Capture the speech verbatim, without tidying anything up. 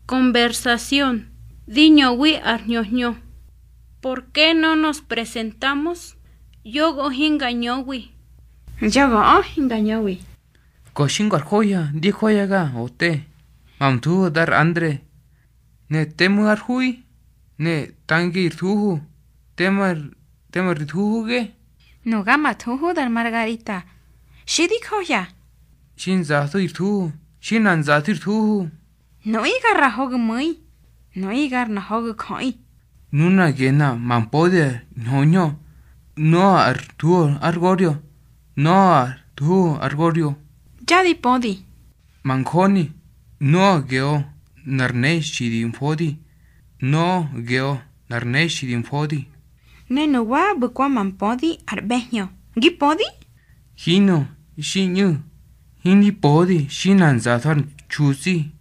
Conversación. Di ñöwi ar hñö hñö. ¿Por qué no nos presentamos? Yogo hinga ñöwi. Yogoꞌö hinga ñöwi. Ko xingo ar johya, di johyaga, ote. Ma mthuhu̱ dar Andre. Ne te mu̱ ar hui, ne tangi ir thuhu, te mar, te mar ri thuhuge. Nuga ma thuhu dar Margarita, xi di johya. Xi nzatho ir thuhu, xi na nzatho ir thuhu. Nuꞌi gar ra hoga mu̱i, nuꞌi gar na hoga jöꞌi. Nuna gena ma mpodi ar ñhoñho, nöꞌö ar thuhu ar Gorio, nöꞌö ar thuhu ar Gorio. Ya di pödi. Ma Njöni, nöꞌö geꞌö nar ne xi di mfodi, nöꞌö geꞌö nar ne xi di mfodi. Ne nuwa ꞌbu̱ kwa ma mpödi ar ꞌbe̱hñö, ¿ngi pödi? Hinꞌö, xi ꞌñu, hindi pödi xi na nzatho ar nxutsi.